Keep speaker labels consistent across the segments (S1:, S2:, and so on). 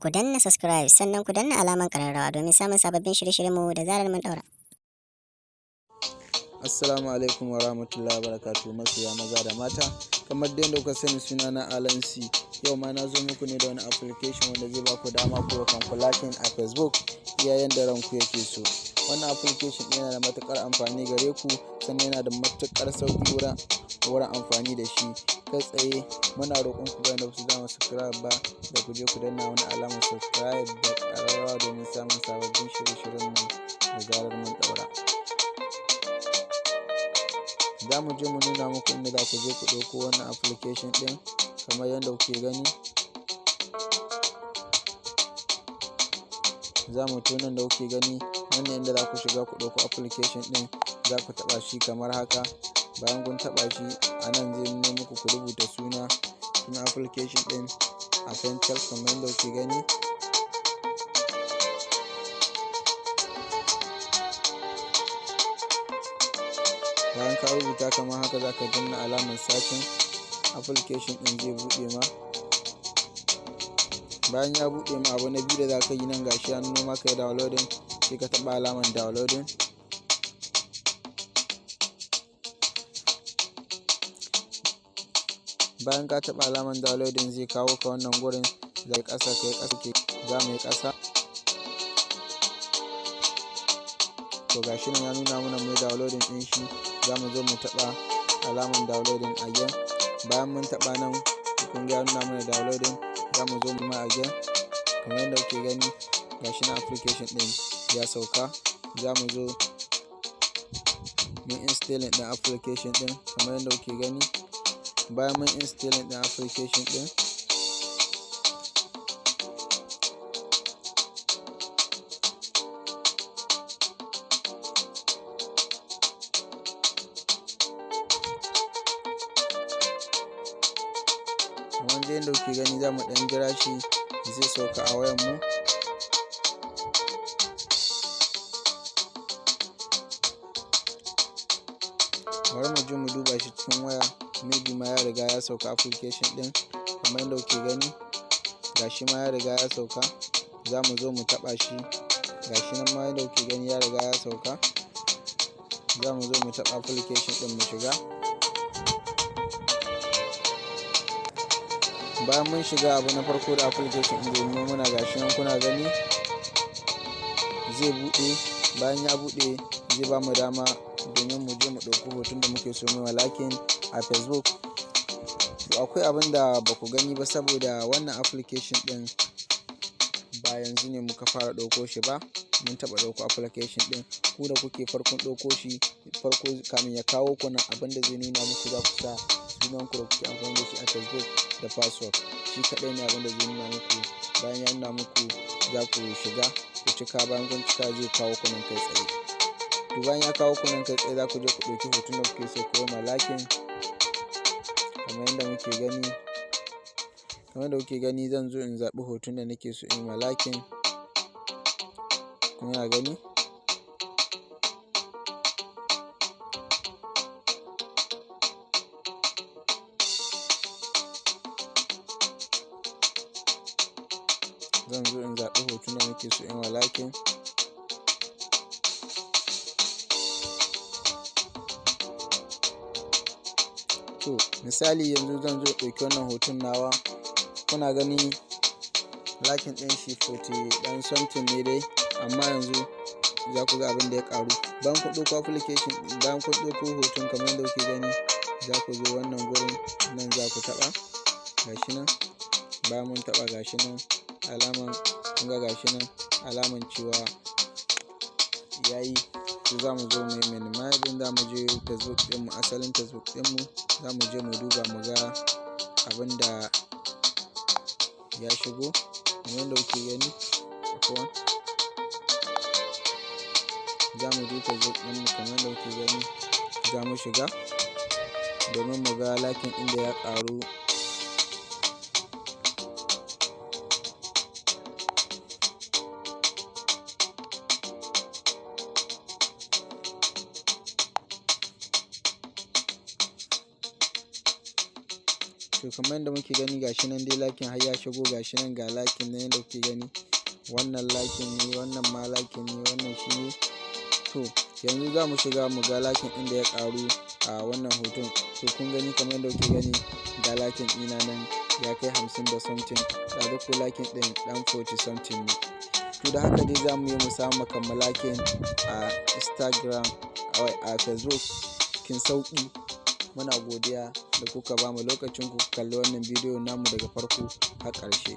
S1: Ku danna subscribe, sannan ku danna alaman kararrawa domin samun sababbin shirye-shiryenmu da zarar mun daura.
S2: Assalamu alaikum wa rahmatullahi wa barakatuhu, masoya maza da mata. Kamar dai yadda kuka sani, suna na Alan C. Yau ma na zo muku ne da wani application wanda zai baku dama ku kanku liking a Facebook iya yanda ranku yake so. Wannan application ɗin yana da matuƙar amfani gare ku, sannan yana da matuƙar sauƙi wurin amfani da shi. Kai tsaye muna roƙon ku, ga su dama subscribe ba, da ku je ku danna wani alamar subscribe da ƙararrawa domin samun sababbin shirye-shiryenmu da zarar mun ɗaura. Za mu je mu nuna muku inda za ku je ku ɗauko wannan application ɗin. Kamar yadda kuke gani, za mu to nan da kuke gani, nan ne inda za ku shiga ku ɗauko application ɗin. Za ku taɓa shi kamar haka. Bayan kun taɓa shi, a nan zai nuno muku ku rubuta sunan application ɗin a Fentel, kamar yadda kuke gani. Bayan ka rubuta kamar haka, za ka danna alamar searching. Application ɗin zai buɗe ma. Bayan ya buɗe ma, abu na biyu da za ka yi, nan gashi ya nuno maka downloading, sai ka taɓa alamar downloading. Bayan ka taɓa alamar downloading, zai kawo ka wannan gurin. Zai ƙasa, kai ƙasa, ke za mu yi ƙasa. To, gashi nan ya nuna mana mu yi downloading ɗin shi. Za mu zo mu taɓa alamar downloading again. Bayan mun taɓa nan, kun ga ya nuna mana downloading. Za mu zo mu ma again. Kamar yadda kuke gani, gashi nan application ɗin ya sauka. Za mu zo mu installing ɗin application ɗin, kamar yadda kuke gani. Bayan mun installing ɗin application ɗin, kamar dai yadda kuke gani, za mu ɗan jira shi, zai sauka a wayanmu. Bari mu je mu duba shi cikin waya, maybe ma ya riga ya sauka application ɗin. Kamar yadda kuke gani, gashi ma ya riga ya sauka. Za mu zo mu taɓa shi. Gashi nan ma, yadda kuke gani, ya riga ya sauka. Za mu zo mu taɓa application ɗin mu shiga. Bayan mun shiga, abu na farko da application ɗin zai nuno muna, gashi nan kuna gani, zai buɗe. Bayan ya buɗe, zai ba mu dama domin mu je mu ɗauki hoton da muke so mu yi liking a Facebook. To, akwai abin da ba ku gani ba, saboda wannan application ɗin ba yanzu ne muka fara ɗauko shi ba, mun taɓa ɗauko application ɗin. Ku da kuke farkon ɗauko shi, farko kamin ya kawo ku nan, abin da zai nuna muku, za ku sa sunan ku da kuke amfani da shi a Facebook da password. Shi kaɗai ne abin da zai nuna muku. Bayan ya nuna muku, za ku shiga ku cika. Bayan kun cika, zai kawo ku nan kai tsaye. To, bayan ya kawo ku nan kai tsaye, za ku je ku ɗauki hoton da kuke so ku yi ma liking, kamar yadda muke gani. Kamar yadda kuke gani, zan zo in zaɓi hoton da nake so in yi ma liking. Kuna gani, zan zo in zaɓi hoton da nake so in wa liking. To, misali yanzu zan zo ɗauki wannan hoton nawa. Kuna gani, liking ɗin shi 40 ɗan something ne dai, amma yanzu za ku ga abin da ya ƙaru. Bayan kun ɗauko application, bayan kun ɗauko hoton, kamar yadda kuke gani, za ku zo wannan gurin nan, za ku taɓa. Gashi nan, bayan mun taɓa, gashi nan alaman, kun ga gashi nan alaman cewa yayi. To, za mu zo mu yi minimizing. Za mu je Facebook ɗinmu, asalin Facebook ɗinmu. Za mu je mu duba mu ga abin da ya shigo. Kamar yadda kuke gani, afuwan, za mu je Facebook ɗinmu. Kamar yadda kuke gani, za mu shiga domin mu ga liking ɗin da ya ƙaru. To, To, kamar yadda muke gani, gashi nan dai liking har ya shigo. Gashi nan, ga liking nan yadda kuke gani. Wannan liking ne, wannan ma liking ne, wannan shi ne. To, yanzu za mu shiga mu ga liking ɗin da ya ƙaru a wannan hoton. To, kun gani, kamar yadda kuke gani, ga liking ɗina nan ya kai 50 da something. Ɗazu ko liking ɗin ɗan 40 something ne. To, da haka dai za mu yi mu samu kanmu liking a Instagram, a Facebook cikin sauƙi. Muna godiya da kuka ba mu lokacin ku kalli wannan bidiyo namu daga farko har ƙarshe.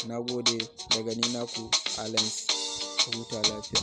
S2: Na gode, daga ni naku Alens. Ku huta lafiya.